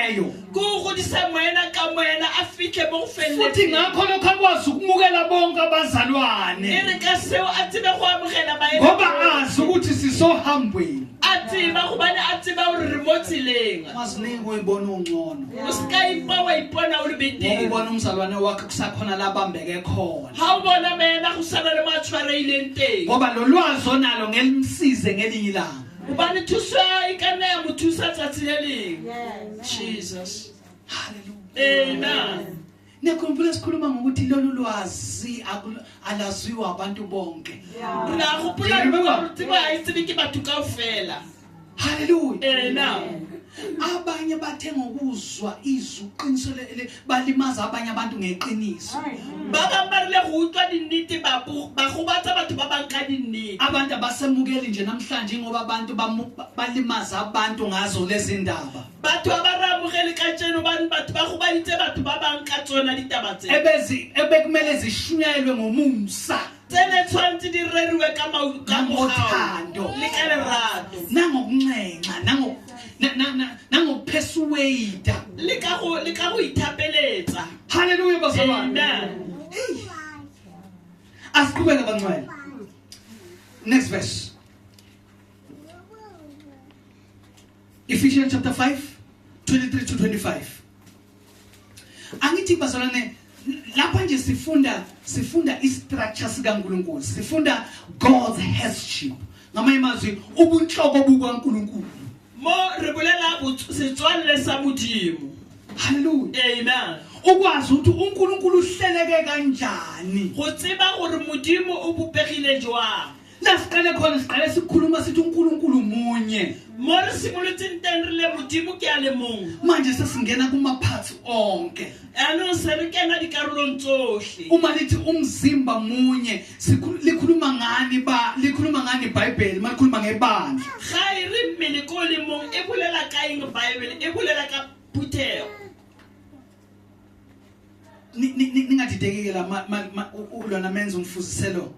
ngokupheleleyo. Ke go godisa moena ka moena a fitlhe mo go Futhi feleletseng. ngakho lokho akwazi ukumukela bonke E abazalwane. re ka seo a tsebe go amogela baena Ngoba azi ukuthi sisohambweni. a tseba gobane a tseba gore re mo tseleng. Ungaziningi uyibona ungcono. O se ka ipa wa ipona o le Ngoba betere. ubona umzalwane wakhe kusakhona labambeke khona. Ga o bona moena go sana le mo a tshwareileng teng. Ngoba lo lwazi onalo ngelimsize ngelinye ilanga. Gobane thuso ya e ka nna ya mo thusa tsatsi le lengwe. Jesus. Hallelujah. Amen. Niyakhumbula sikhuluma ngokuthi lolu lwazi alaziwa abantu bonke. Re a gopola Do you remember? gore tsebo ga e tsebe ke batho kaofela. Hallelujah. Amen. Abanye bathe ngokuzwa izwi iqiniso balimaza abanye abantu ngeqiniso. Ba bangwe ba rile go utlwa dinnete ba gobatsa batho ba bang ka dinnete. Abantu abasemukeli nje namhlanje ngoba abantu balimaza abantu ngazo lezi ndaba. Batho ba ba re amogele ka tseno bane batho ba gobaditse batho ba bang ka tsona ditaba tse. Ebezi ebekumele zishunyayelwe ngomusa. Tse ne tshwanetse di reriwe ka ka mogau Nangothando. le ka lerato. Nangokunxenxa, nangokupersuade. Le ka go le ka go ithapeletsa. Hallelujah bazalwane. Amen. Hey. Asiqhubeke bangcwele. Next verse. Ephesians chapter 5 23 to 25. Angithi bazalwane lapha nje sifunda istructure sikaNkuluNkulu, sifunda God's headship. Ngamanye amazwi ubunhloko bukaNkuluNkulu. Mo re bolela setswalle sa Modimo. Hallelujah. Amen. Ukwazi ukuthi uNkulunkulu uhleleke kanjani. Go tseba gore Modimo o bopegile jwang. La siqale khona siqale sikhuluma sithi uNkulunkulu munye. Mo re simolotseng teng re le Modimo ke a le mong. Manje sesingena kuma parts onke. Yaanong se re kena dikarolong tsohle. Uma lithi umzimba munye likhuluma ngani ba likhuluma ngani iBhayibheli malikhuluma ngebandla. Ga e re mmele ko le mong e bolela ka eng Bible e bolela ka phuthego. Ningadidekile la lona menza umfuziselo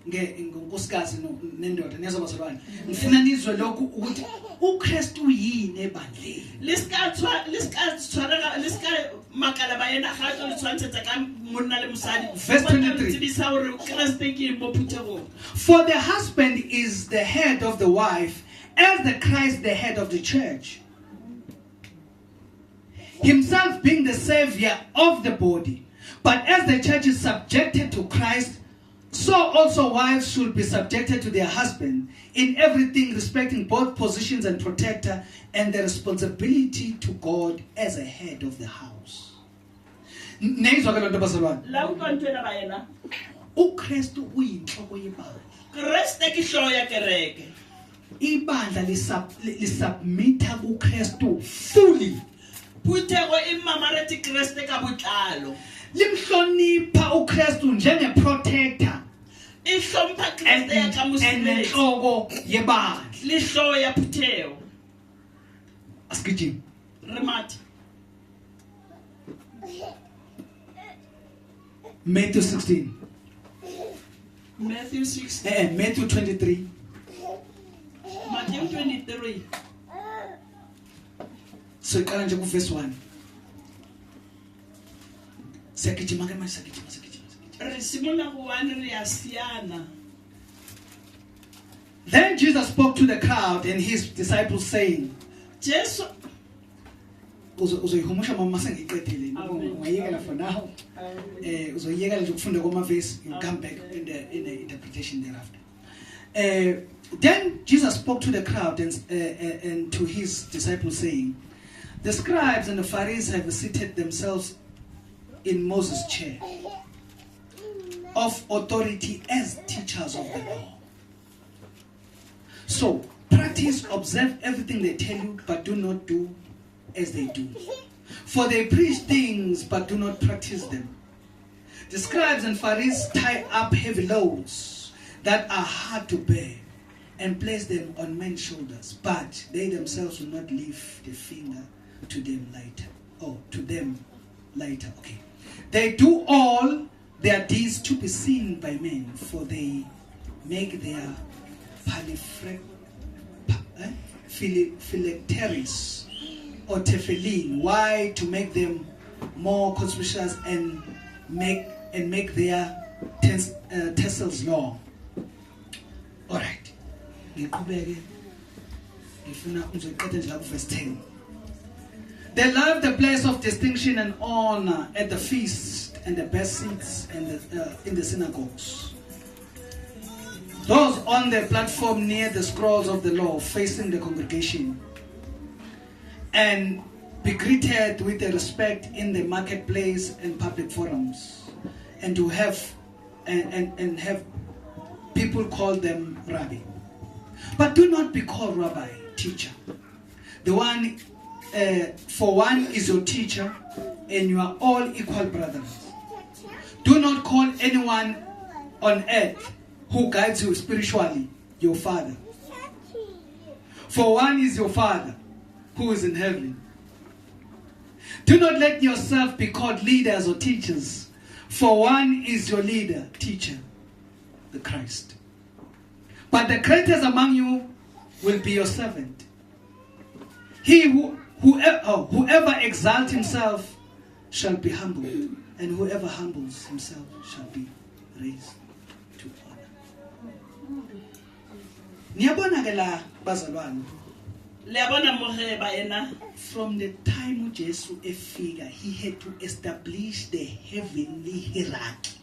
ngonkosikazi nendoda niyezwa bazalwane. Ngifuna nizwe lokhu ukuthi uKristu yini ebandleni. Le ska tshwa le ska tshwarega le ska makala ba ena ga tlo le tshwantshetsa ka monna le mosadi. Verse 23. Tsebisa hore Kreste ke eng mo phuthegong. For the husband is the head of the wife, as the Christ the head of the church, himself being the savior of the body. But as the church is subjected to Christ, so also wives should be subjected to their husband in everything, respecting both positions and protector and the responsibility to God as a head of the house. Neyizwa ke lonto bazalwane. La utlwa ntho ena ba ena. uKristu uyinhloko yebandla. Kreste ke hlooho ya kereke. Ibandla lisubmita kuKristu fully. Phuthego e mamaretse Kreste ka botlalo. Limhlonipha uKristu njengeprotector. E hlompha Kreste ya ka And mosireletsi. nenhloko yebandla. Le hlooho ya phuthego. Asigijime. Re mathe. Matthew 16. Matthew 6. Matthew 23. Matthew 23. Siqala nje ku verse 1. Siyagijima ke manje, siyagijima, siyagijima, siyagijima. Re simolola go 1 re ya siana. Then Jesus spoke to the crowd and his disciples, saying, Jesu Uzoyihumusha mama sengiqedile. Amen. Ungayiyekela for now. Uzoyiyekela nje ukufunda kwamavesi, you come back in the interpretation thereafter. Then Jesus spoke to the crowd and to his disciples, saying, The scribes and the Pharisees have seated themselves in Moses' chair of authority as teachers of the law. So practice, observe everything they tell you, but do not do as they do. For they preach things, but do not practice them. The scribes and Pharisees tie up heavy loads that are hard to bear and place them on men's shoulders, but they themselves will not lift the finger to them later. Oh, to them later. Okay. They do all their deeds to be seen by men, for they make their phylacteries or tefillin. Why? To make them more conspicuous and make their tassels long. All right. Ngiqhubeke. Ngifuna ngizoqeda nje la ku verse 10. They love the place of distinction and honor at the feast and the best seats and in the synagogues. Those on the platform near the scrolls of the law, facing the congregation, and be greeted with the respect in the marketplace and public forums, and to have and have people call them rabbi. But do not be called rabbi, teacher. The one, for one is your teacher, and you are all equal brothers. Do not call anyone on earth who guides you spiritually your father. For one is your father who is in heaven. Do not let yourself be called leaders or teachers, for one is your leader, teacher, the Christ. But the greatest among you will be your servant. He who whoever exalts himself shall be humbled, and whoever humbles himself shall be raised to honor. Niyabona ke la, bazalwane. Le a bona mo ge, baena? From the time uJesu efika, he had to establish the heavenly hierarchy.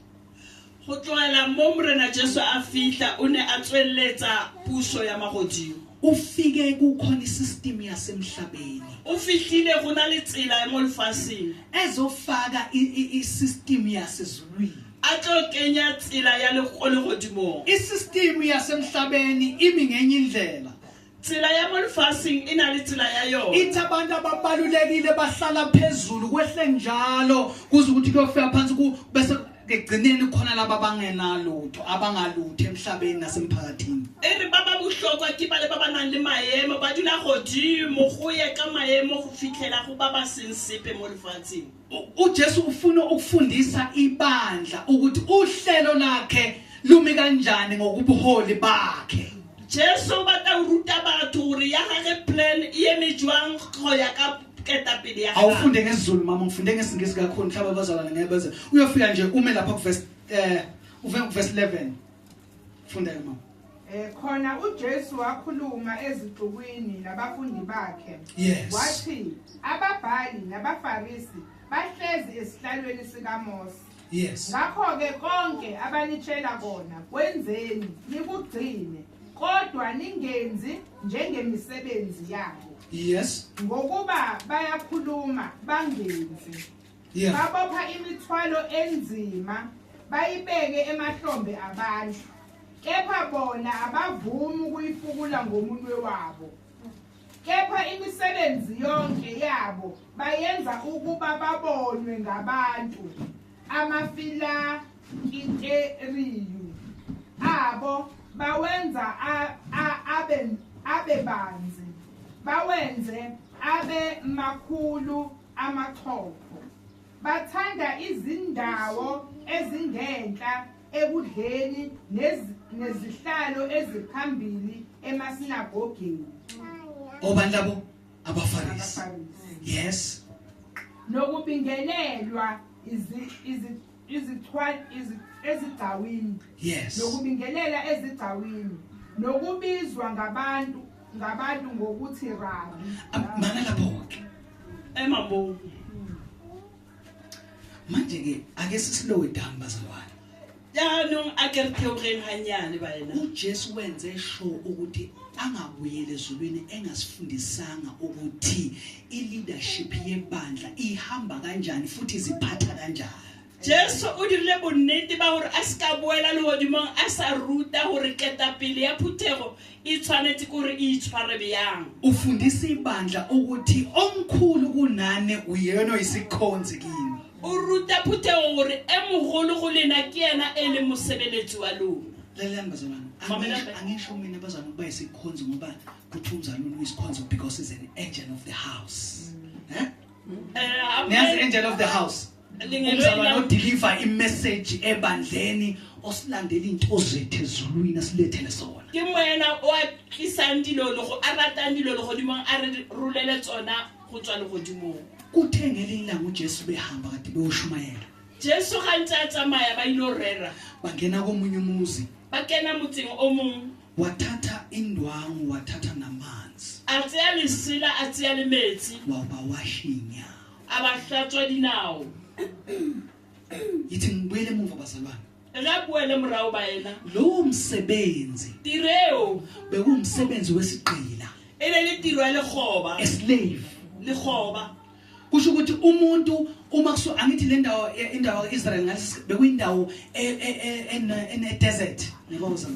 Go tlogela mo Morena Jesu a fihla, o ne a tswelletsa puso ya magodimo. Ufike kukhona isystem yasemhlabeni. O fihlile go na le tsela mo lefaseng. Ezofaka isystem yasezulwini. A tlo kenya tsela ya legodimong. Isystem yasemhlabeni imi ngenye indlela. Tsela ya mo lefaseng e na le tsela ya yona. Ithi abantu ababalulekile bahlala phezulu, kwehle njalo kuze ukuthi kuyofika phansi ku bese ekugcineni khona laba abangenalutho, abangalutho emhlabeni nasemphakathini. E re ba ba bohlokwa ke ba le ba ba nang le maemo, ba dula godimo, go ye ka maemo go fitlhela go ba ba seng sepe mo lefatsheng. UJesu ufuna ukufundisa ibandla ukuthi uhlelo lakhe lumi kanjani ngokubuholi bakhe. Jesu o batla ho ruta batho hore ya gage plan e eme jwang go ya ka ketapele ya gagwe. Awufunde ngesiZulu, mama, ngifunde ngesiNgisi kakhulu, mhlawumbe abazalwane ngeke beze. Uyofika nje ume lapha kuverse uve kuverse 11. Funda ke, mama. Khona uJesu wakhuluma ezixukwini nabafundi bakhe. Wathi ababhali nabaFarisi bahlezi esihlalweni sikaMose. Ngakho ke konke abanitshela kona kwenzeni, nikugcine, kodwa ningenzi njengemisebenzi yabo. Ngokuba bayakhuluma bangenzi. Babopha imithwalo enzima bayibeke emahlombe abantu. Kepha bona abavumi ukuyifukula ngomunwe wabo. Kepha imisebenzi yonke yabo bayenza ukuba babonwe ngabantu. Amafilakiteriyu abo bawenza abe banzi, bawenze abe makhulu amaxhopho. Bathanda izindawo ezingenhla ekudleni nezihlalo eziphambili emasinagogeni. Obani labo? AbaFarisi. AbaFarisi. Nokubingelelwa ezigcawini. Nokubingelela ezigcawini, nokubizwa ngabantu ngokuthi rabi. Mana lapho ke. Ema moo. Manje ke ake sislow down, bazalwane. Jaanong a ke re theogeng ganyane, baena. uJesu wenze sure ukuthi angabuyele ezulwini engasifundisanga ukuthi i-leadership yebandla ihamba kanjani futhi iziphatha kanjani. Jesu o dirile bonnete ba gore a se ka boela legodimong a sa ruta gore ketapele ya phuthego e tshwanetse kore e itshware bjang. Ufundisa ibandla ukuthi omkhulu kunane uyena oyisikhonzi kini. O ruta phuthego gore e mogolo go lena ke yena e leng mosebeletsi wa lona. Lalelani, bazalwane. Mamela. Angisho mina, bazalwane, ukuba isikhonzi ngoba kuthiwa umzalwane uyisikhonzi because is an angel of the house, eh? Niyazi, angel of the house, Lengeloi umzalwane odeliver imessage ebandleni, osilandela into zethu ezulwini asilethele sona. Ke moena o a tlisang dilo a ratang dilo legodimong, a re rolele tsona. go tswa legodimong. Kuthe ngelinye ilanga uJesu behamba kade beyoshumayela. Jesu ga ntse a tsamaya ba ile go rera. Bangena komunye umuzi. Ba kena motseng o mongwe. Wathatha indwangu, wathatha namanzi. A tseya lesela, a tseya le metsi. Wabawasha inyawo. A ba hlatswa dinao. Yithi ngibuyele emuva bazalwane. Re boele morago ba ena. Lowo msebenzi Tiro eo bekuwumsebenzi wesigqila, e ne le tiro ya lekgoba. a slave. Lekgoba. Kusho ukuthi umuntu uma kusu angithi le ndawo indawo kaIsrael ngalesi bekuyindawo ene desert neboza.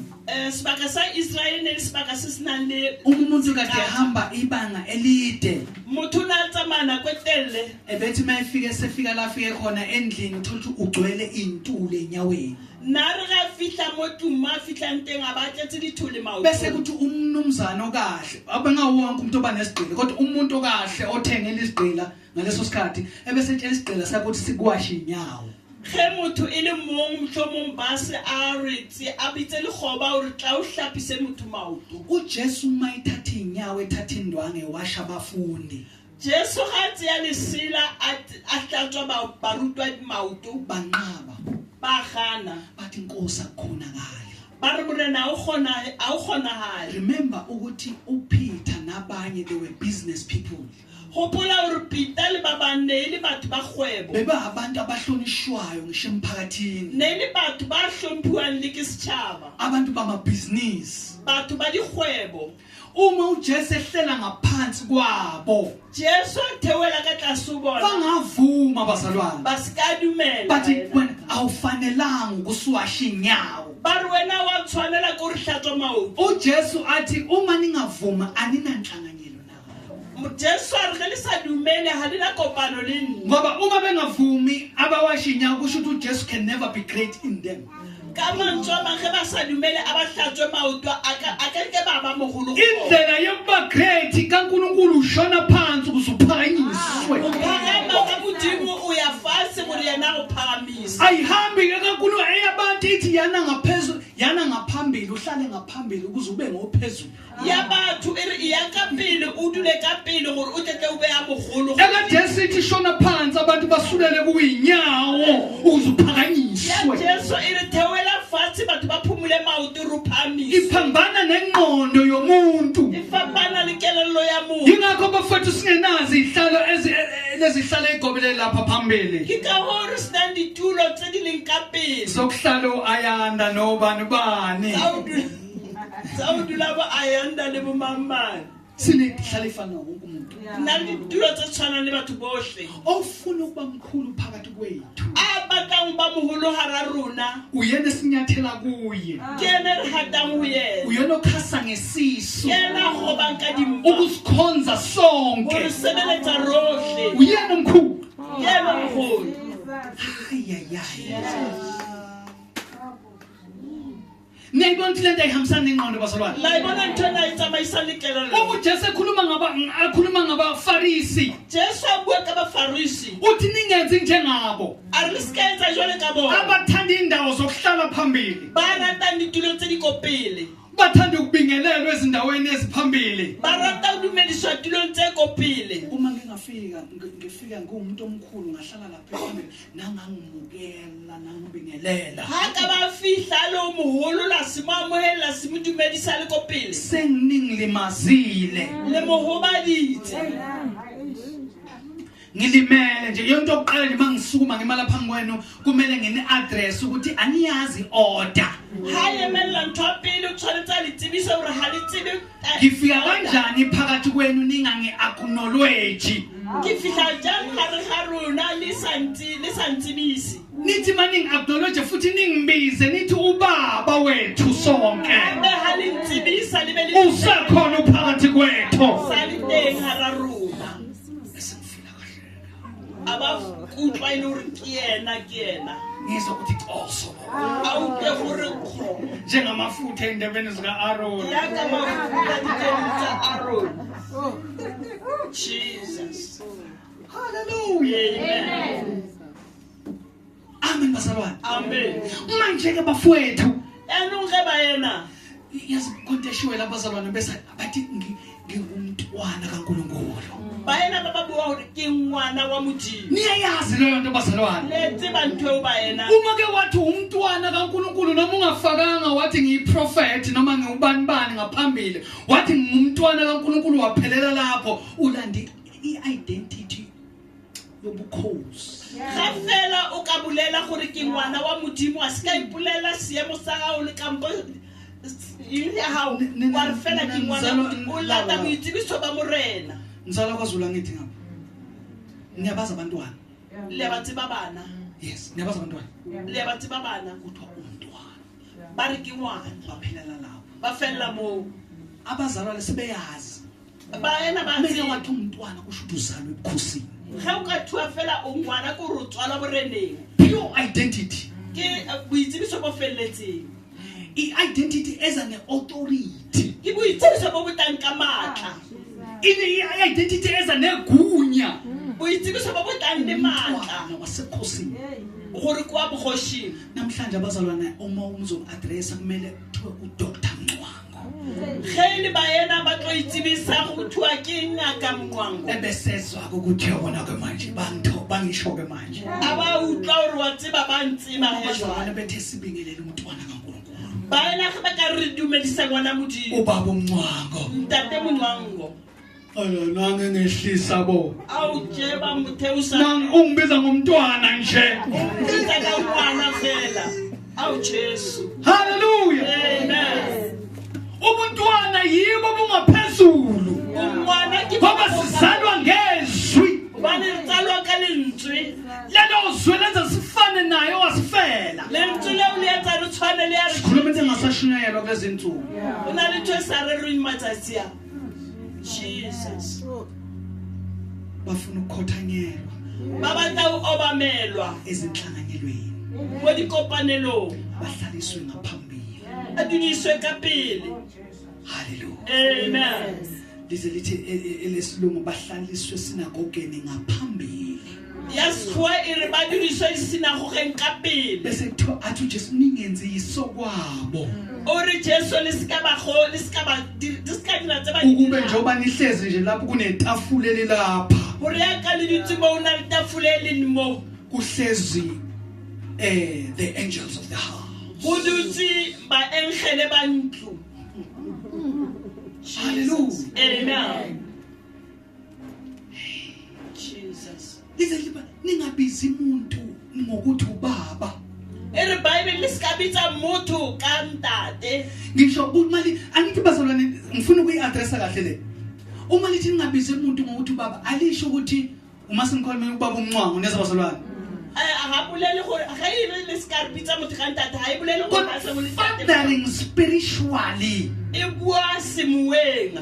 Sebaka sa Israel ne le sebaka se se nang le Uma umuntu kade ehamba ibanga elide, motho o ne a tsamaya nako e telele. Ebethi mayefika sefika la afike khona endlini uthola ukuthi ugcwele intuli enyaweni. Nna re ga fihla mo tlung mo a fihlang teng a ba tletse dithole maotong. Bese kuthi umnumzana okahle abengawo wonke umuntu oba nesigqila, kodwa umuntu okahle othengela isigqila ngaleso sikhathi ebese etshela isigqila sakhe ukuthi sikuwashe inyawo. Ge motho e le mong mohlomong ba se a re tse a bitse lekgoba hore tla o hlapise motho maoto. UJesu uma ethatha inyawo ethatha indwangu ewasha abafundi. Jesu ga a tseya lesela a hlatswa barutwa maoto. Banqaba. Ba gana. Bathi Nkosi akukhonakali. Ba re Morena ha o kgona, ha o kgonahale. Remember ukuthi uPeter nabanye they were business people. Hopola hore Peter le ba bang ne e le batho ba kgwebo. Beba abantu abahlonishwayo ngisho emphakathini. Ne e le batho ba hlomphuwang le ke setjhaba. Abantu bamabhizinisi. Batho ba dikgwebo. Uma uJesu ehlela ngaphansi kwabo, Jesu a theohela ka tlase ho bona. Bangavuma bazalwane. Ba se ka dumela. Bathi wena awufanelanga ukusiwasha inyawo. Ba re wena wa tshwanela ke hore hlatswa maoto. uJesu athi uma ningavuma aninanhlanganyelo nawo. Jesu a re ge le sa dumele ha le na kopano le nna. Ngoba uma bengavumi abawasha inyawo kusho ukuthi uJesu can never be great in them. Ka mantswe a mang ge ba sa dumele a ba hlatswe maoto a ka, a ka ke ba ba moholo go bona. Indlela yokuba great kaNkulunkulu ushona phansi ukuze uphakanyiswe. O phakama ka Modimo o ya fatshe gore yena a go phakamise. Ayihambi ke kaNkulunkulu eyabantu ithi yana ngaphezulu, yana ngaphambili, uhlale ngaphambili ukuze ube ngophezulu. Ya batho e re e ya ka pele, o dule ka pele gore o tle tle o be ya mogolo. Eka Jesu ithi shona phansi abantu basulele kuyinyawo ukuze uphakanyiswe. Ya Jesu e re theohela fatshe batho ba phumule maoto re o phahamise. Iphambana nengqondo yomuntu. E fapana le kelello ya motho. Yingakho bafethu singenazi izihlalo lezihlalo ezigobele lapha phambili. Ke ka hoo re senang ditulo tse di leng ka pele. Zokuhlala o-Ayanda nobani bani. Tsa ho dula bo Ayanda le bo mang mang. Sinehlala efana wonke umuntu. Nna le ditulo tse tshwanang le batho bohle. Ofuna ukuba mkhulu phakathi kwethu. A batlang ho ba moholo hara rona. Uyena esinyathela kuye. Ke yena re hatang ho yena. Uyena okhasa ngesisu. Ke yena a kgobang ka dimpa. Ukusikhonza sonke. Ho re sebeletsa rohle. Uyena omkhulu. Ke yena omkhulu. Ay, ay, ay. Niyayibona ukuthi le nto ayihambisani nengqondo bazalwane? La ibona ntho ena e tsamaisang le kelello. Uma uJesu akhuluma ngabaFarisi. Jesu a bua ka baFarisi. Uthi ningenzi njengabo. A re le se ka etsa jwale ka bona. Abathanda indawo zokuhlala phambili. Ba ratang ditulo tse di ko pele. Bathanda ukubingelelwa ezindaweni eziphambili. Ba rata ho dumediswa tulong tse ko pele. Uma ngingafika, ngifika ngumuntu omkhulu ngahlala lapha phambili, nangangimukela, nangibingelela. Ha ka ba fihla le o moholo la se mo amohela, la se mo dumedisa le ko pele. Senginingilimazile. Le mo hobaditse. Ngilimele nje yonke into yokuqala nje mangisukuma ngimala phambi kwenu kumele ngine address ukuthi aniyazi order. Ha emella ntho ya pele o tshwanetse a le tsebise hore ha le tsebe, Ngifika kanjani phakathi kwenu ningangi acknowledge? Ke fihla jang hare ga rona le sa ntse, le sa ntsebise? Nithi maningi acknowledge futhi ningibize nithi ubaba wethu sonke. Hape ha le ntsebisa le be le Usekhona uphakathi kwethu. Sa le teng hara rona. A ba utlwa e le hore ke yena, ke yena. Ngizwa ukuthi coso. A utlwe hore kgo. Njengamafutha endebeni zika-Aaron. Ya ka mafutha ditebeng tsa Aaron. Jesus. Hallelujah. Amen. Amen bazalwane. Amen. Manje ke bafowethu. Yaanong ge ba ena. Yazi konke eshiwe lapha bazalwane bese bathi ngingumntwana kaNkulunkulu. Ba ena ba ba bua gore ke ngwana wa Modimo. Niyayazi leyo nto bazalwane. Le tseba ntho eo ba ena. Uma ke wathi umntwana kaNkuluNkulu noma ungafakanga wathi ngiyiprofet noma ngiwubani bani ngaphambili, wathi ngumntwana kaNkuluNkulu waphelela lapho, ulandi i-identity yobukhosi. Ga fela o ka bolela gore ke ngwana wa Modimo, a se ka ipolela seemo sa gago le kampo eng ya gago, wa re fela ke ngwana wa Modimo, o lata boitsebiso ba Morena. Ngizalwa kwaZulu angithi ngapha. Niyabazi abantwana. Le ba tseba bana. Yes, niyabazi abantwana. Le ba tseba bana. Kuthiwa umntwana. Ba re ke ngwana. Baphelela lapho. Ba fella moo. Abazalwane sebeyazi. Ba ena ba Meke tseba. wathi umntwana kusho ukuthi uzalwe ebukhosini. Ge o ka thua fela o ngwana ke gore o tswalwa boreneng. Pure identity. Ke boitsebiso bo felletseng. I-identity eza ne-authority. Ke boitsebiso bo bo tlang ka matla. I-identity eza negunya. Boitsebiso bo bo tlang le matla. Umntwana wasekhosini. Gore kwa bogoshing. Namhlanje abazalwane uma umzomu-addressa kumele kuthiwe uDr Mncwango. Ge le baena ba tlo itsebisa go thua ke ngaka Mncwango. Ebesezwa ukuthi yabona ke manje bangitho bangisho ke manje. A ba utlwa hore wa tseba ba ntseba he Abazalwane jwale. bethe sibingelele umntwana kaNkuluNkulu. Baena ge ba ka re dumedisa ngwana Modimo. Ubaba uMncwango. Ntate Mncwango. Ayo nange ngehlisa bo. Awu je ba motheusa. Nang ungibiza ngomntwana nje. Ungibitsa ka ngwana fela. Awu Jesu. Hallelujah. Amen. Ubuntwana yibo bungaphezulu. Ungwana ke Ngoba sizalwa ngezwi. Hobane re tsalwa ka lentswe. Lelo zwi lenza sifane naye wasifela. Lentswe leo le etsa re tshwane le ya re. Sikhuluma into engasashunyayelwa kulezi insuku. Ho na le ntho e sa rerweng matsatsi a. Jesus. Bafuna ukukhothanyelwa Ba batla ho obamelwa ezinhlanganyelweni. mo dikopanelong. Bahlaliswe ngaphambili. A dudiswe ka pele. Hallelujah. Amen. Lize lithi elesilungu bahlaliswe sinagogeni ngaphambili. Ya Sekgowa e re ba dudiswe sinagogeng ka pele. Bese kuthiwa athi uJesu ningenzi yisokwabo. O re Jesu le se ka ba go, le se ka ba di, le se ka dira tse ba di Ukube dirang. njengoba nihlezi nje lapho kunetafula elilapha. Hore ya ka le dutse mo, ho na le tafole e leng mo. Kuhlezi the angels of the house. Ho dutse baengele ba ntlo. Hallelujah. Amen. Jesus. Lize liba ningabizi umuntu ngokuthi ubaba. E re Bible le se ka bitsa motho ka ntate. Ngisho kumali angithi bazalwane ngifuna ukuyi-addressa kahle le. Uma lithi ningabizi umuntu ngokuthi ubaba alisho ukuthi uma senikhuluma ubaba uMncwango neza bazalwane. Ha bolele gore ga e re le se ka re bitsa motho ka ntate, ha e bolele gore Kodwa ha se mo le ntate. fathering spiritually E bua semoyeng.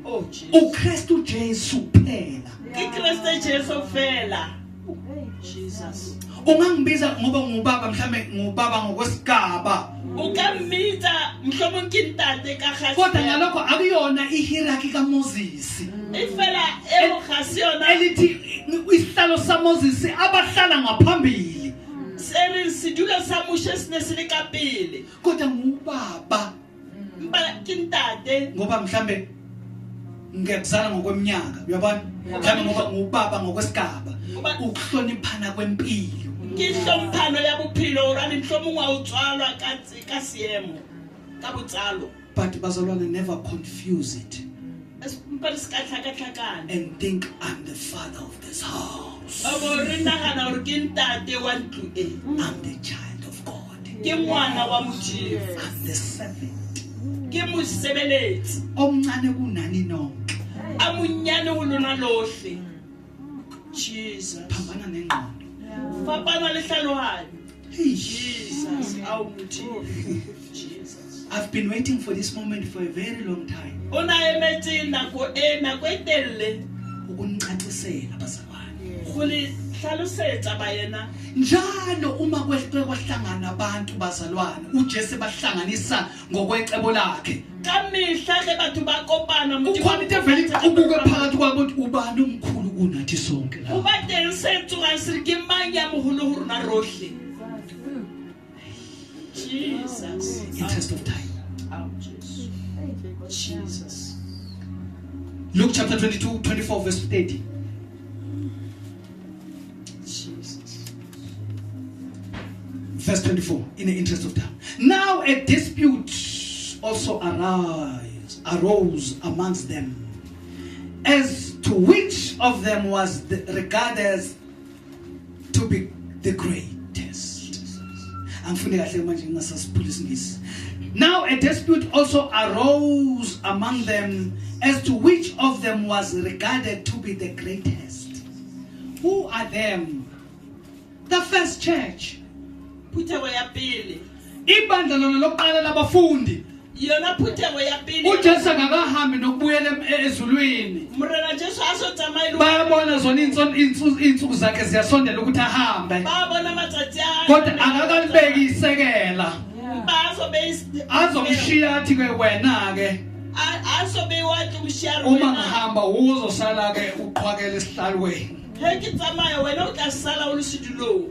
Oh Jesus. uKristu Jesu kuphela. Ke Kriste Jesu fela. Jesus. Ungangibiza ngoba ngubaba mhlambe ngubaba ngokwesigaba. O ka mmitsa mohlomong ke ntate ka ga Kodwa ngalokho akuyona ihierarchy kaMoses. E fela eo ga se yona. Elithi isihlalo saMoses abahlala ngaphambili. Se re sedulo sa Moshe se ne se le ka pele. Kodwa ngubaba Mpa ke ntate. ngoba mhlambe ngiyakuzala ngokweminyaka uyabona mhlambe ngoba ngubaba ngokwesigaba ukuhloniphana kwempilo Ke hlomphano ya bophelo hobane mohlomong wa o tswalwa ka seemo, ka botsalo. But bazalwane never confuse it Empa re se ka tlhakatlhakana. and think I'm the father of this house. A bo re nagana hore ke ntate wa ntlo e. I'm the child of God. Ke ngwana wa Modimo. I'm the servant. Ke mosebeletsi. Omncane kunani nonke. A monyane ho lona lohle. Jesus. Phambana nengqondo. Fapana le tlhalohanyo. Hey. Jesus. Ao Modimo. Jesus. I've been waiting for this moment for a very long time. O na emetse nako e, nako e telele. Ukunicacisela bazalwane. Go le hlalosetsa baena. Njalo uma kwehle kwahlangana abantu bazalwane, uJesu bahlanganisa ngokwecebo lakhe. Ka mehla ge batho ba kopana, Modimo Kukhona into evele iqubuke phakathi kwabo ukuthi ubani omkhulu kunathi sonke la. Ho ba teng se tsogang se re ke mang ya moholo ho rona rohle. Jesus. Interest of time. Ao Jesu. Jesus. Luke chapter 22, 24 verse 30. Verse 24, in the interest of time. Now a dispute also arose amongst them as to which of them was regarded as to be the greatest. Angifuni kahle manje ngingasasiphula isiNgisi. Now a dispute also arose among them as to which of them was regarded to be the greatest. Who are them? The first church. Phuthego ya pele. Ibandla lona lokuqala labafundi. Yona phuthego ya pele. UJesu akakahambi nokubuyela ezulwini. Morena Jesu a so tsamaye le Bayabona zona insuku zakhe ziyasondela ukuthi ahambe. Ba bona matsatsi a. Kodwa akakalibeki isekela. Ba so be Azomshiya athi ke wena ke a so be wa tlo mshiya uma ngihamba uzosala ke uqhwakela esihlalweni. He ke tsamaya wena o tla sala o le sedulong.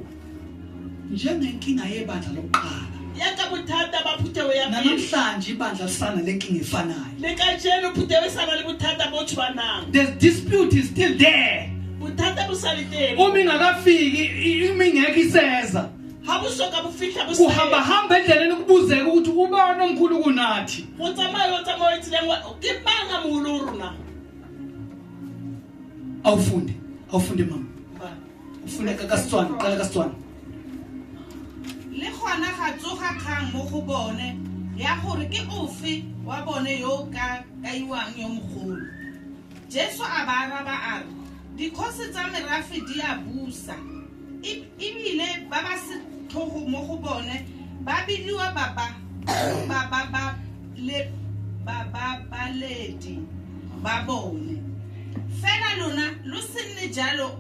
Njengenkinga yebandla lokuqala. Ya ka bothata ba phuthego ya pele. Namhlanje ibandla lisana lenkinga efanayo. Le kajeno phuthego e sana le bothata bo tshwanang. The dispute is still there. Bothata bo sa le teng. Uma ingakafiki, uma ingekho iseza. Ha bo soka bo fihla bo sa. Uhamba hamba endleleni kubuzeka ukuthi ubani omkhulu kunathi. Go tsamaya o tsamaya tseleng ke mang a moholo ho rona? Awufunde, awufunde mama. Ufunde ka Setswana, qala ka Setswana. Le gona ga tsoga kgang mo go bone ya gore ke ofe wa bone yo ka kaiwang yo mogolo. Jesu a ba araba a re, dikgosi tsa merafe di a busa, ebile ba ba setlhogo mo go bone ba bidiwa bababaledi ba bone. Fela lona lo se nne jalo,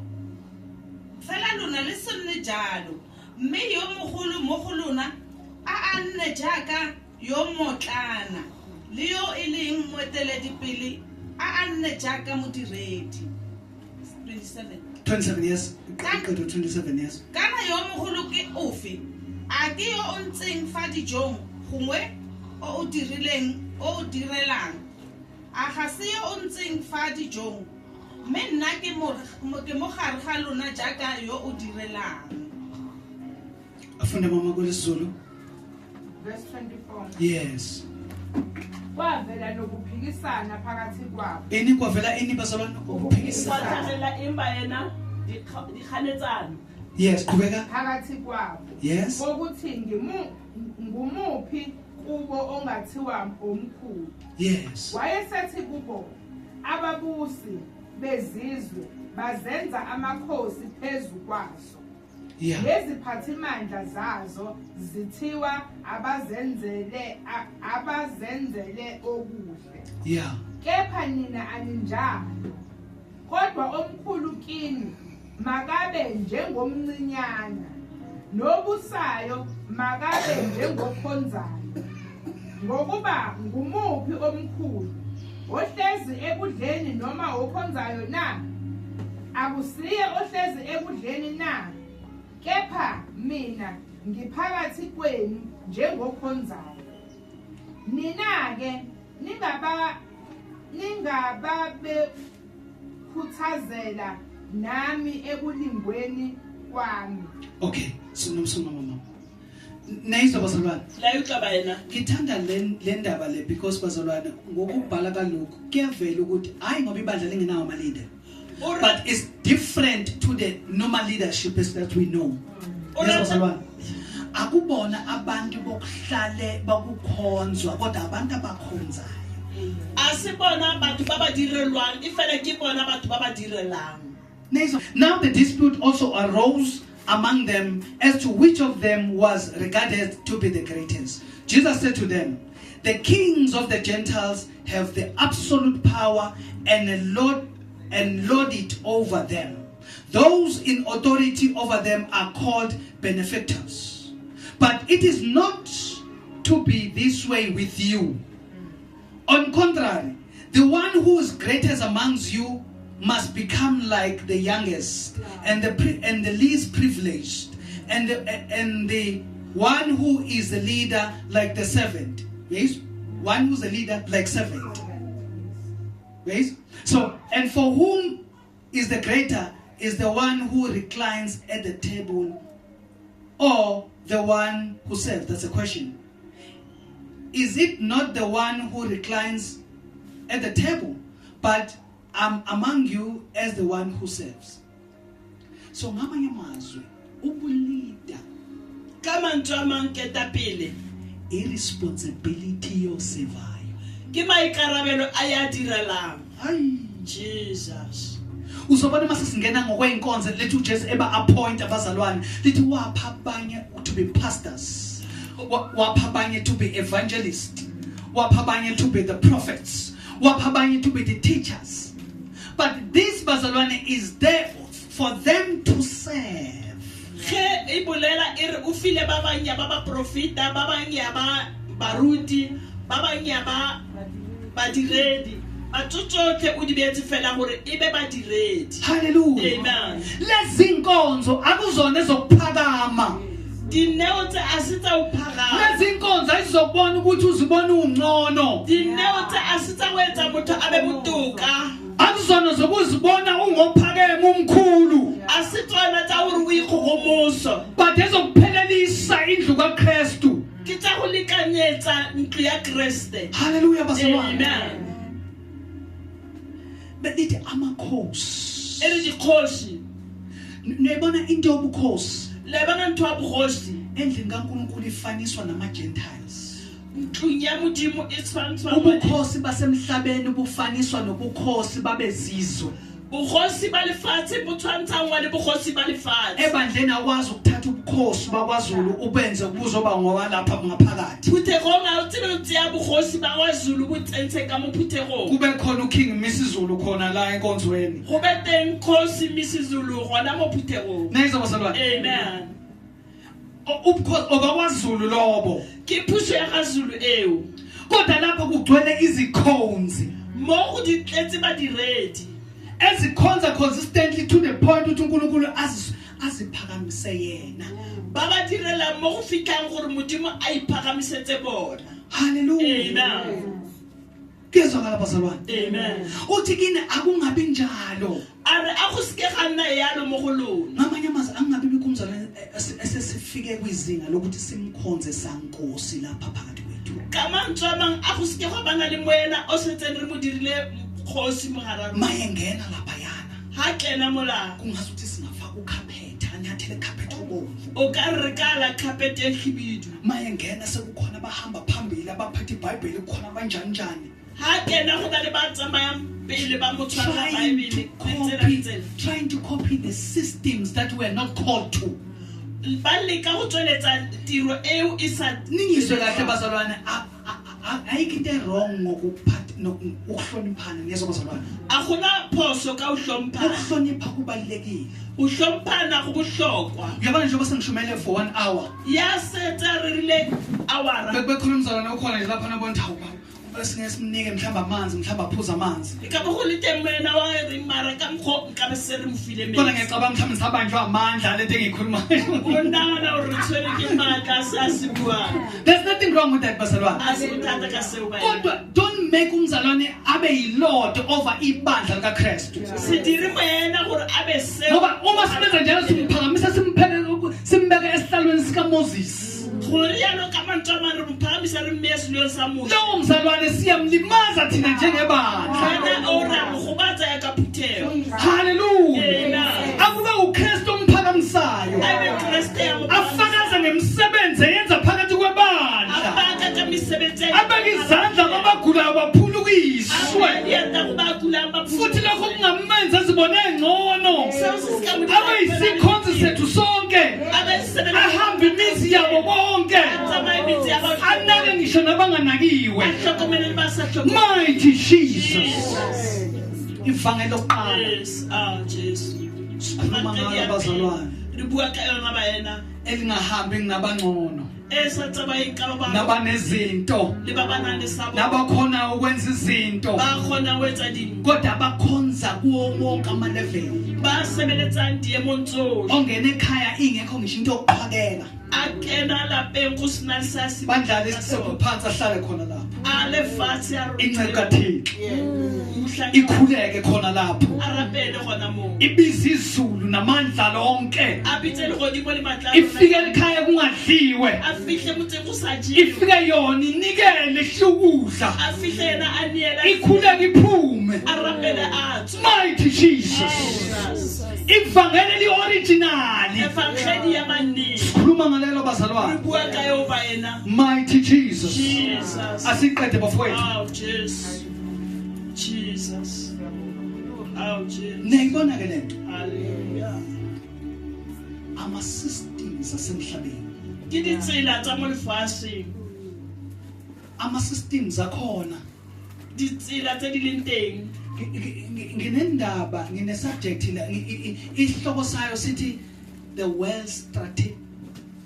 fela lona le se nne jalo. Mme yo mogolo mo go lona a nne jaaka yo motlana, le yo e leng moeteledipele a nne jaaka modiredi. 27. 27 years. 27 years. Kana yo mogolo ke ofe? A ke yo o ntseng fa dijong gongwe o o dirileng o o direlang? A ga se yo o ntseng fa dijong? Mme nna ke mo gare ga lona jaaka yo o direlang. Afunde mama kwesiZulu. Verse 24. Yes. Kwavela nokuphikisana phakathi kwabo. Ini kwavela ini bazalwane ukuphikisana. Kwavela imba yena dikganetsano. Yes, qhubeka. Phakathi kwabo. Yes. Ukuthi ngumuphi kubo ongathiwa omkhulu. Yes. Wayesethi kubo ababusi bezizwe bazenza amakhosi phezu kwazo. Yeah. Leziphathimandla zazo zithiwa abazenzele okuhle. Yeah. Kepha nina aninjalo. Kodwa omkhulu kini makabe njengomncinyana, nobusayo makabe njengokhonzayo. Ngokuba ngumuphi omkhulu, ohlezi ekudleni noma okhonzayo na? Akusiye ohlezi ekudleni na? Kepha mina ngiphakathi kwenu njengokhonzayo. Nina ke ningababekhuthazela nami ekulingweni kwami. Okay, sinomsoma mama. Nayizwa bazalwane. La uxaba yena. Ngithanda le ndaba le because bazalwane ngokubhala kalokhu kuyavela ukuthi hayi ngoba ibandla lingenawo ama leader. But it's different to the normal leadership that we know. Akubona abantu bokuhlale bakukhonzwa kodwa abantu abakhonzayo. Asibona abantu babadirelwang ifela ke bona batho babadirelang. Now the dispute also arose among them as to which of them was regarded to be the greatest. Jesus said to them, the kings of the Gentiles have the absolute power and lord it over them. Those in authority over them are called benefactors. But it is not to be this way with you. On contrary, the one who is greatest amongst you must become like the youngest and the least privileged, and the one who is the leader like the servant. Yes? One who's the leader like servant. Yes? So, and for whom is the greater is the one who reclines at the table or the one who serves? That's a question. Is it not the one who reclines at the table, but I'm among you as the one who serves? So ngamanye amazwi ubulida Ka mantswe a mang ketapele irresponsibility yosevayo. Ke maikarabelo a ya direlang. Hayi, Jesus. Uzobona mase singena ngokweyinkonzo lethi uJesu eba appoint abazalwane, lithi wapha abanye to be pastors, wapha abanye to be evangelists, wapha abanye to be the prophets, wapha abanye to be the teachers, but this bazalwane is there for them to serve. Ge e bolela e re o file ba bang ya ba baprofeta, ba bang ya ba baruti, ba bang ya ba badiredi, batho tsotlhe o di beetse fela gore e be badiredi. Hallelujah. Amen. Lezi inkonzo akuzona ezokuphakama. Dineo tse a se tsa ho phagama. Lezi inkonzo ayizokubona ukuthi uzibona ungcono. Dineo tse a se tsa ho etsa motho a be botoka. Akuzona zokuzibona ungophakeme umkhulu, A se tsona tsa hore o ikgogomoso. But ezokuphelelisa indlu kaKristu. Ke tsa go lekanyetsa ntlo ya Kreste. Haleluya bazalwane. Amen. Belithi amakhosi. E re dikgoši. Niyibona into yobukhosi. Le bona ntho ya bogoši. Endlini kaNkulunkulu ifaniswa nama Gentiles. Ntlong ya Modimo e tshwantshwa Ubukhosi basemhlabeni bufaniswa nobukhosi babezizwe. Bogosi ba lefatshe bo tshwantshangwa le bogosi ba lefatshe. Ebandleni akwazi ukuthatha ubukhosi bakwaZulu ubenze kuzoba ngowalapha ngaphakathi. Phuthegong ha o tsebe o tseya bogosi ba kwaZulu bo tsentshe ka mo phuthegong. Kube khona uKing Misizulu khona la enkonzweni. Go be teng Kgosi Misizulu gona mo phuthegong. Nayizwa bazalwane? Amen. Ubukhosi obakwaZulu lobo. Ke puso ya ga Zulu eo. Kodwa lapha kugcwele izikhonzi. Mo go di tletse badiredi. Ezikhonza consistently to the point ukuthi uNkulunkulu aziphakamise yena. Ba ba direla mo go fitlang gore Modimo a iphakamisetse bona. Hallelujah. Amen. Kuyezwakala bazalwane? Amen. Uthi kini akungabi njalo. A re a go seke ga nna yalo mo go lona. Ngamanye amazwi angabi bikho umzalwane esesifike kwizinga lokuthi simkhonze sankosi lapha phakathi kwethu. Ka mantswe a mang a go seke gwa bana le moena o setseng re mo dirile kgosi mo gare a rona. Mayengena lapha yana. Ha kena mola. Kungazuthi singafaka ukhaphetha, anyathele khaphetha obomvu. O ka re ka la carpet e khibidu. Mayengena sekukhona abahamba phambili abaphethe iBhayibheli kukhona abanjani njani. Ha kena go na le ba tsamayang pele ba mo tshwara Trying Bible to le tsela copy, le tsela. trying to copy the systems that we are not called to. Ba leka go tsweletsa tiro eo e sa Ningizwe kahle bazalwane, ayikho into wrong ngokuphatha ukuhloniphana, niyezwa bazalwane? A gona phoso ka ho hlomphana. Ukuhlonipha kubalulekile. Ho hlomphana go bohlokwa. Uyabona njengoba sengishumele for 1 hour. Ya setsa re rile hour. Bekukhona umzalwane okhona nje lapha nabona hawu baba, bese simnike mhlawumbe amanzi, mhlawumbe aphuze amanzi. E ka bo go le teng wena wa re mara ka mokgo nka be se re mo file metsi. Kodwa ngiyacabanga mhlawumbe ngisabanjwa amandla lento engiyikhulumayo. O nahana hore re tshwere ke matla a se a se buang. There's nothing wrong with that bazalwane. A se bothata ka seo ba ena. Kodwa don't make umzalwane abe yilord over ibandla likaKristu. Se dire moena gore a be seo. Ngoba uma sibenza njalo simphakamisa simpheke simbeke esihlalweni sikaMoses. Gore yalo ka mantswe a mang re mo phahamisa re mmeye selong sa Moshe. Lowo mzalwane siyamlimaza thina njengebandla. Wena o re a mo gobatsa ya ka phuthego. Hallelujah. Amen. Akube uKristu omphakamisayo. A be Kreste ya mo phahamisa. Afakaze ngemisebenzi eyenza phakathi kwebandla. A paka ka mesebetsi ya Abeke izandla kwabagulayo baphulukiswe. A beke diatla go ba kulang ba Futhi lokho kungamenza azibone engcono. Seo se se ka mo Abe yisikhonzi sethu sonke. A be sebeletsa Ahambe imizi yabo bonke. A tsamaye metse ya batho. Anake ngisho nabanganakiwe. A hlokomele le ba sa hlokomele. Mighty Jesus. Jesus. Ivangeli lokuqala. Yes, Jesu. Sikhuluma ngalo bazalwane. Re bua ka yona baena. Elingahambi nginabangcono. E sa tsamayeng ka ba bang Nabanezinto, le ba ba nang le sa bona nabakhona ukwenza izinto, ba kgonang ho etsa dintho kodwa bakhonza kuwo wonke ama-level. Ba sebeletsang diemong tsohle. Ongena ekhaya ingekho ngisho into yokuqhakela. A kena lapeng go sena se a se Bandlale isiqephu phansi ahlale khona lapho. A le fatshe a Inceku kaThixo Mohlanka ikhuleke khona lapho. A rapele gona moo. Ibiza izulu namandla lonke. A bitse legodimo le matla a lona. Ifike ekhaya kungadliwe. A fihle motseng go sa jewe. Ifike yona inikele ihlukudla. A fihle yena a neela. Ikhuleke iphume. A rapele a tswe. Mighty Jesus. Jesus. Ivangeli li-original. Evangeli ya mannete. Sikhuluma ngalelo Re bazalwane. bua ka eo ba ena. Mighty Jesus. Jesus. Asiqede bafowethu. Oh, Jesus. Jesus. Oh, Jesus. Niyayibona ke lento. Hallelujah. Ama-systems asemhlabeni. Ke ditsela tsa mo lefatsheng. Ama-systems akhona. Ditsela tse di leng teng. Nginendaba, ngine-subject la, isihloko sayo sithi the world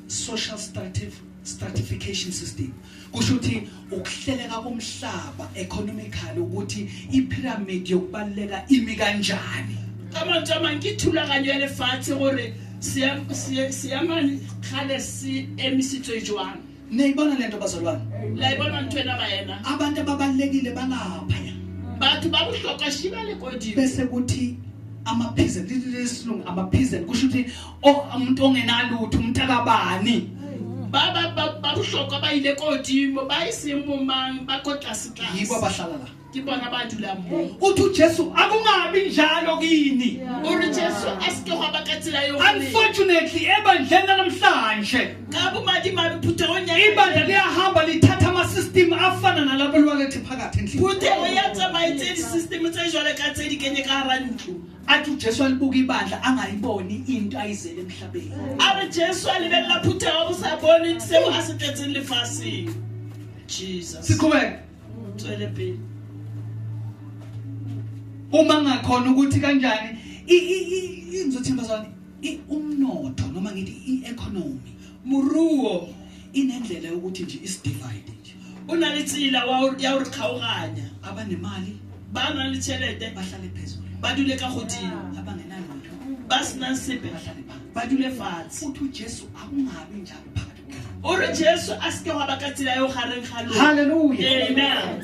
social stratification system. Kusho ukuthi ukuhleleka komhlaba economically ukuthi ipyramid yokubaluleka imi kanjani. Ka mantswe a mang ke thulaganyo ya lefatshe gore seemane kgale se emisitswe jwang. Niyayibona lento bazalwane. La e bona ntho ena ba ena. Abantu ababalulekile balapha. Batho ba bohlokwa shiba le kodimo. Bese kuthi ama-peasant, lesilungu ama-peasant kusho ukuthi umuntu ongenalutho, umuntu akabani. Ba ba ba ba bohlokwa ba ile kodimo, ba e seng bo mang, ba ko tlase tlase. Yibo abahlala la. Ke bona ba dulang moo. Uthi uJesu akungabi njalo kini. O re Jesu a se ke gwa ba ka tsela eo go leng. Unfortunately ebandleni namhlanje Ka bomadimabe phuthegong ya ibandla liyahamba lithatha ama-system afana nalabo liwalethe phakathi endlini. Phuthego ya tsamaetse di-system tse jwale ka tse di kenye ka hara ntlo. Athi uJesu alibuka ibandla angayiboni into ayizele emhlabeni. A re Jesu a lebella phuthego bo sa bone seo a se tletseng lefatsheng. Jesus. Siqhubeke. Tswele pele. Uma ngakhona ukuthi kanjani inzothi bazalwane umnotho noma ngithi i-economy Moruo inendlela yokuthi nje isidivide nje. O na le tsela ya ho re kgaoganya. Abanemali Ba nang le tjhelete bahlale phezulu. ba dule ka godimo. Abangenalutho Ba senang sepe bahlale phansi. ba dule fatshe. Uthi uJesu akungabi njalo phakathi kwenu. O re Jesu a se ke gwa ba ka tsela eo gareng ga lona. Hallelujah. Amen.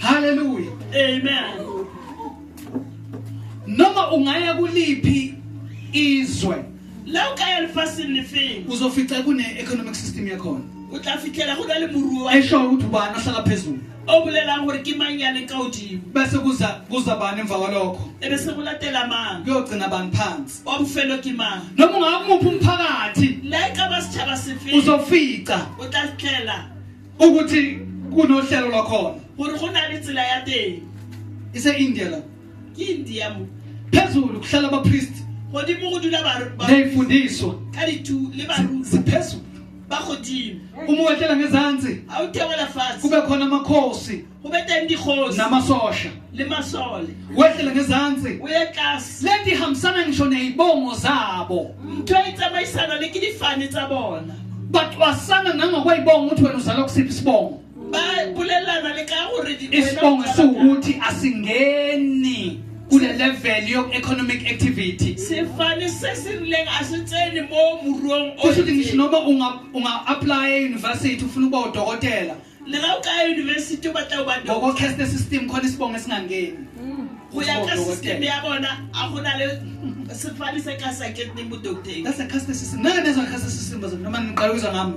Hallelujah. Amen. Noma ungaya kuliphi izwe Le o ka ya lefatsheng lefeng uzofica kune economic system yakhona. o tla fitlhela go na le moruo wa Esho ukuthi ubani ohlala phezulu. o bolelang gore ke mang ya leng ka godimo. Bese kuza bani emva kwalokho. E be se go latela mang. Kuyogcina bani phansi. Wa bofelo ke mang. Noma ungakumuphi umphakathi Le ha e ka ba setjhaba sefeng uzofica o tla fitlhela ukuthi kunohlelo lwakhona. gore go na le tsela ya teng. Ise India la. Ke India mo. Phezulu kuhlala abapriest Godimo go dula neyifundiswa ka le baruti ziphezulu. ba godimo. Uma wehlela ngezansi Ha o theola fatshe kube khona amakhosi go be teng dikgosi namasosha. le masole. Wehlele ngezansi O ye tlase. lento ihambisana ngisho nezibongo zabo. Ntho e tsamaisana le ke difane tsa bona. Bacwasana nangokweyibongo ukuthi wena uzalwa kusiphi isibongo. Ba bolellana le ka gore wena Isibongo o tswa kae. siwukuthi asingeni kule level yo-economic activity. Sefane se se rileng a se tsene mo moruong o Kusho ukuthi ngisho itseng. noma unga-apply e-university ufuna ukuba udokotela Le ga o ka ya university o batla ho ba doctor. ngoko-caste system khona isibongo esingangeni. Go ya ka Udokotela. system ya bona a go na le sefane se ka sa keneng bo docteng. That's a caste system. Nake nezwa caste system bazalwane noma niqala ukuzwa ngami.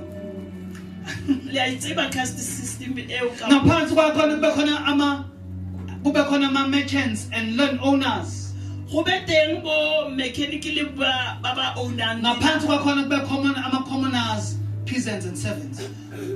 Le a e tseba caste system eo ka Ngaphansi kwakhona kube khona ama-merchants and land owners. Go be teng bo mechanic le ba ownang. Ngaphansi kwakhona kube khona ama-commoners, peasants and servants.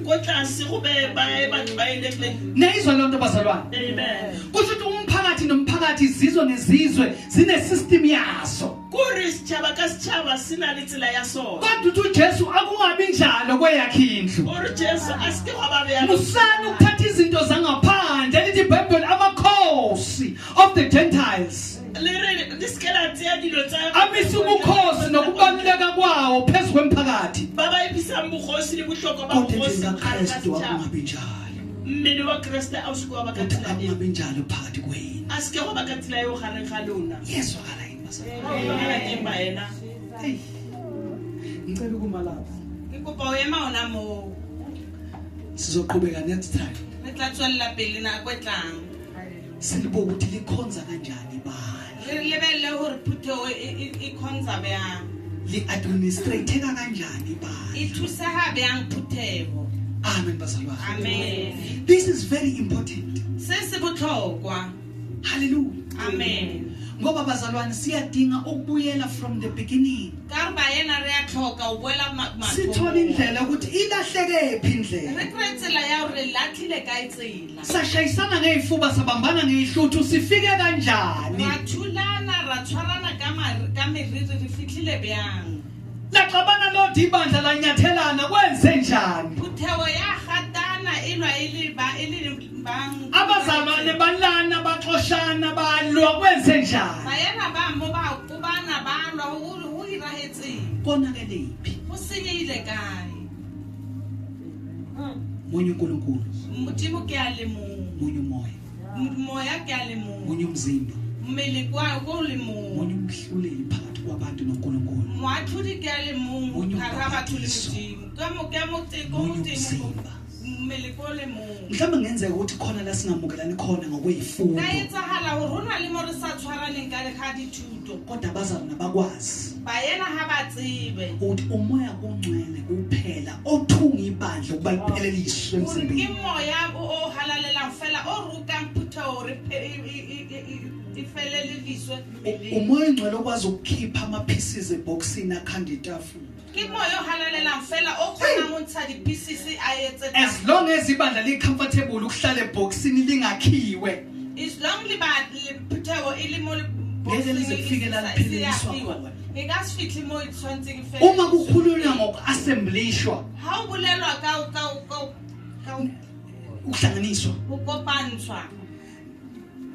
Ko tlase go be ba ba tlwaelegileng. Niyayizwa leyo nto bazalwane. Amen. Kusho ukuthi umphakathi nomphakathi, izizwe nezizwe zine-system yazo. Kore setjhaba ka setjhaba se na le tsela ya sona. Kodwa uthi uJesu akungabi njalo kweyakhe indlu. O re Jesu a se ke gwa ba beya. Musani ukuthatha izinto zangaphandle elithi iBhayibheli amakhosi of the Gentiles. Le re le se ke la tseya tseya dilo tsa Amise ubukhosi nokubaluleka kwawo phezu kwemphakathi. Ba ba episang bogosi le bohlokwa ba Kodwa bogosi endlini gare ga kaKristu setšhaba. akungabi njalo. Mmele wa Kreste a o seke wa ba ka Kodwa tsela eo. akungabi njalo phakathi kwenu. A seke wa ba ka tsela eo gareng ga lona. Yezwakala yini bazalwane? Ga o utlwagala teng baena? Eyi, ngicela ukuma lapho. Ke kopa o ema ona moo. Sizoqhubeka next time. Re tla tswelela pele nako e tlang. Silibuke ukuthi likhonza kanjani ibandla. Re lebelele gore phuthego e kgontsha bjang. Li-administrateka kanjani E ibandla. thusega bjang phuthego. Amen bazalwane. Amen. This is very important. Se se botlhokwa. Hallelujah. Amen. Ngoba bazalwane siyadinga ukubuyela from the beginning. Ka re baena re a tlhoka o boela Sithole mathomong. indlela ukuthi ilahleke phi Re indlela. kry tsela ya gore re latlhile kae tsela. Sashayisana ngezifuba sabambana ngezihluthu sifike kanjani? Ra thulana ra tshwarana ka meriri re fitlhile bjang. Laxabana lodwa ibandla lanyathelana kwenze njani? Phuthego ya gatana e lwa e le ba e le bang. Abazalwane balana baxoshana balwa kwenze njani? Baena ba mo ba kobana ba lwa ho irahetseng. Konakelephi? Go senyehile kae? Munye uNkulunkulu, Modimo ke a le mong. munye umoya, Moya ke a le mong. munye umzimba, Mmele kwa ko le mong. munye umhluleli phakathi kwabantu noNkulunkulu. Moatlhodi ke a le mong Munye gare ga batho le umbhaphathiso. Modimo. Ka mo ke mo te ko Munye teng umzimba. mmele ko le mong. Mhlawumbe kungenzeka ukuthi khona la singamukelani khona Ka ngokweyifundo. etsagala gore go na le mo re sa tshwaraneng ka ga dithuto. Kodwa abazalwane bakwazi Baena ha ba tsebe ukuthi umoya ongcwele kuphela othunga ibandla ukuba lipheleliswe gore ke emzimbeni. moya o halalelang fela o rokang phuthego gore e feleleliswe mmeleng. Umoya ongcwele okwazi ukukhipha ama-pieces ebhokisini akhanda itafula. Ke moya o halalelang fela o kgonang ho ntsha di-pieces a etse As long as ibandla li-comfortable ukuhlala ebhokisini lingakhiwe, as long le ba le phuthego e le mo le Ngeke lize kufike la lipheleliswa khona. E ka se fitlhe mo e tshwanetseng e Uma feleliswe. kukhulunywa ngoku-assemblishwa, Ha o bolelwa ka ukuhlanganiswa, ho kopantshwa.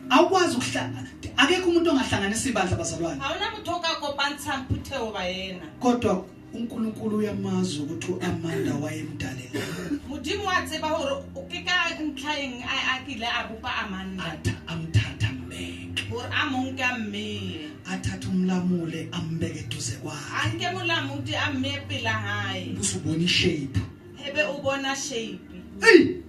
awukwazi ukuhlala akekho umuntu ongahlanganisa ibandla bazalwane. Ha hona motho o ka kopantshang phuthego baena. Kodwa uNkulunkulu uyamazi ukuthi uAmanda wayemdalela. Modimo wa tseba hore o ke ka ntlha eng a kile a bopa Amanda. Atha amthatha ambeke. Hore a mo nke a mmeye. Athathe umlamule ambeke eduze kwakhe. A nke molamodi a mmeye pela hae. Usubona ishape. Ebe o bona shape. Hey!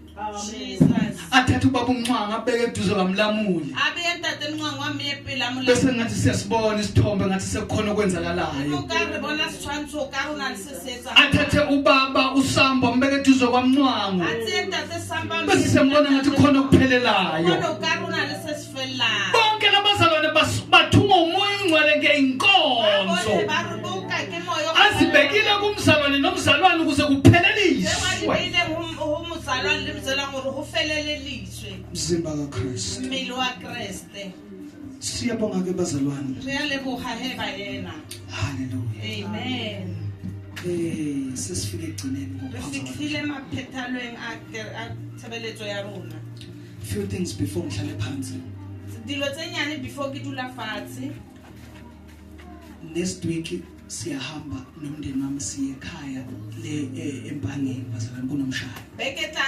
Jesus. Athathe ubaba uMncwanga abeke eduze kwamlamuli. A beye ntate Mncwango a mmeye pela Bese molamodi. ngathi siyasibona isithombe ngathi sekukhona okwenzakalayo. O ka re bona setshwantsho o ka rona le se se etsang. Athathe ubaba uSambo ambeke eduze kwaMncwango. A tseye ntate Samba a Bese mmeye siyambona pela ngathi ntate khona Mncwango. okuphelelayo. Bona o ka rona le se se fellang. Bonke labazalwane bathungwa umoya ongcwele Ba ngeinkonzo. bohle ba re boka ke moya o Azibekile kumzalwane nomzalwane ukuze Tse ba di kupheleliswe. beileng ho mozalwane le mozalwane hore ho feleleliswe. Mzimba kaKristu. Mmele wa Kreste. Siyabonga ke bazalwane. Re a leboga he baena. Hallelujah. Amen. Sesifike ekugcineni Re ngokukhonza. fitlhile maphethalweng a tshebeletso ya rona. Few things before ngihlale phansi. Dilo tse nyane before ke dula fatshe. Next week siyahamba nomndeni wami siye ekhaya le empangeni bazalwane kunomshado. Beke tlang